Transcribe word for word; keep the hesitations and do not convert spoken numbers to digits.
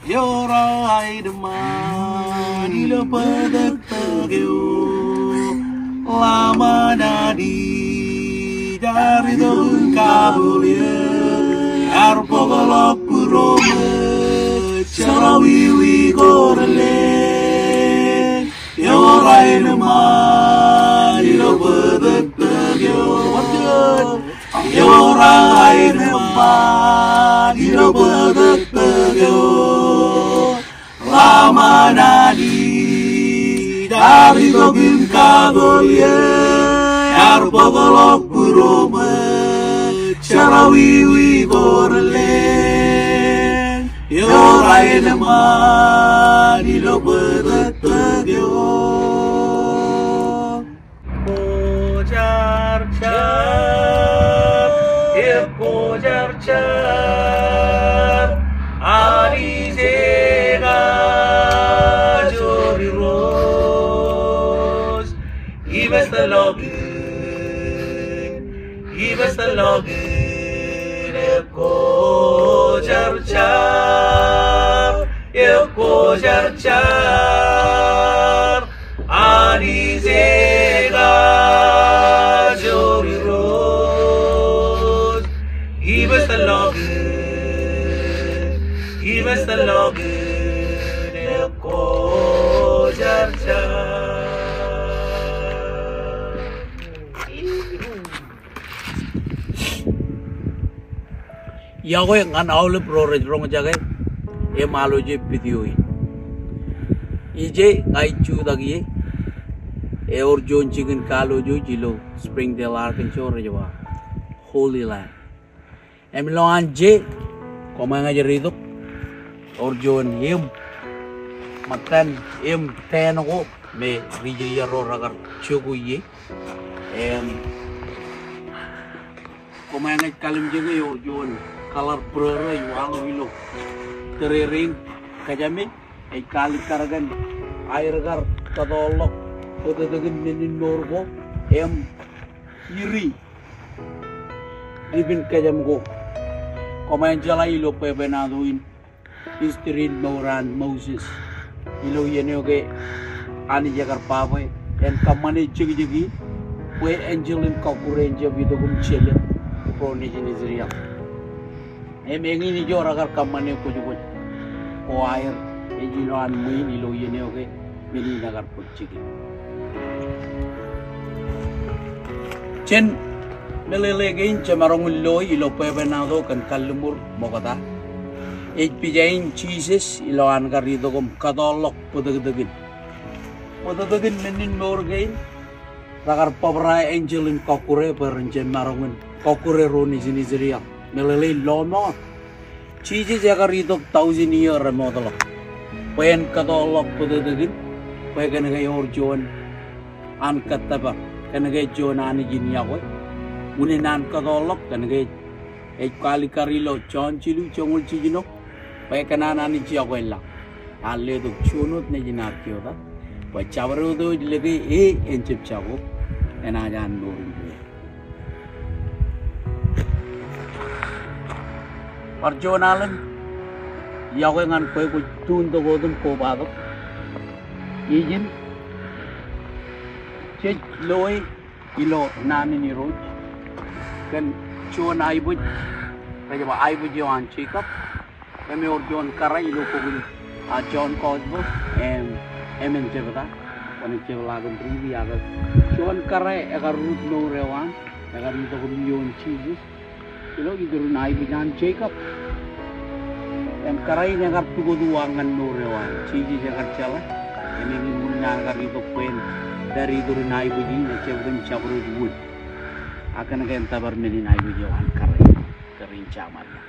Ewōr aenōṃṃan ilo bōtōktōk eo. Ḷōṃa naan ij ear itok im kabulie, ear bōkḷọk būroṃōj, jerọwiwi ko relōñ. Ewōr aenōṃṃan ilo bōtōktōk eo. Ewōr aenōṃṃan ilo bōtōktōk eo. Ḷōṃa naan ij ear itok im kabulie, ear bōkḷọk būroṃōj, jerọwiwi ko relōñ. Ewōr aenōṃṃan ilo bōtōktōk eo. Kwōjarjar, ekwōjarjar, Anij ekajoor Irooj. Ippān ḷọk in, ippān ḷọk in, ekwōjarjar, ekwōjarjar, Anij ekajoor Irooj. Ippān ḷọk in, ippān ḷọk in, ekwōjarjar. Iọkwe ñan aolep ro rej roñjake im alwōje video in. Ije ña ij jutak ie, ewōr juon jikin kalooj ilo Springdale, Arkansas rej ba Holy Land. Im ilowaan je, koṃeañ ej bar itok, ewōr juon eṃ, ṃōttan eṃ, tōn ko me ri-Israel ro rekar jokwe ie. Im koṃeañ ej kalimjeke ewōr juon kaḷar būrōrō ej waḷọk ilo tōrerein kōjām e, ej kaalikkar kōn aer kar kōtọọrḷọk bōtōktōkin men in mour ko im iri dipin kōjām ko. Koṃeañ jeḷā ilo bwebwenato in, history in mour an Moses, ilo iien eo ke Anij ekar ba bwe en kōṃṃane jekjek in bwe enjeḷ in kọkkure en jab itok im jelōt ro nejin Israel. Im eñin ijo rekar kōṃṃane kwōjkwōj ko aer ej ilowaan ṃwiin ilo iien eo ke men in ekar bōk jikin. Jān meḷeḷe kein jemaroñ in loe ilo bwebwenato kōn kalliṃur ṃokta, ej pija in Jisōs ilowaan kar itok im kōtọọrḷọk bōtōktōkin. Bōtōktōkin men in mour kein rekar bōbrae enjeḷ in kọkkure bwe ren jab maroñ in kọkkure ro nejin Israel. Meḷeḷe in lọmọọr, Jisōs ekar itok thousand year remootḷọk bwe en kōtọọrḷọk bōtōktōkin, bwe kōnke ewōr juon an kōttōpar, kōnke ej juon Anij in iọkwe. Unin an kōtọọrḷọk kōnke ej kaalikkar ilo Jon jilu joñoul jiljino bwe kōn an Anij iọkwe laḷ, ear letok juon wōt nejin ad jota bwe jabdewōt eo ej lōke e en jab jako, enaaj an mour in bwe. Bar juon alen iọkwe ñan kwe kwōj tuuntok wōt im kobatok. Ijin, jej loe ilo naan in Irooj kōn juon aebōj, rej ba aebōj eo an Jacob. Im ewōr juon kōrā ilo bok in, a, John Gospel, im, im en jebta, kwōnaaj jepḷaak im riiti, ak juon kōrā ekar rut mour eo an, ekar itok im iioon Jisōs ilo iturin aebōj an Jacob. Im kōrā in ekar pukot uwaak ñan mour eo an. Jisōs ekar jeḷā, im eñin ṃōn an kar itok bwe en pād iturin aebōj in, ejjab kōn jabdewōt wōt. Ak kōnke en tōpar men in aebōj eo an kōrā in, kōrā in Jamaria.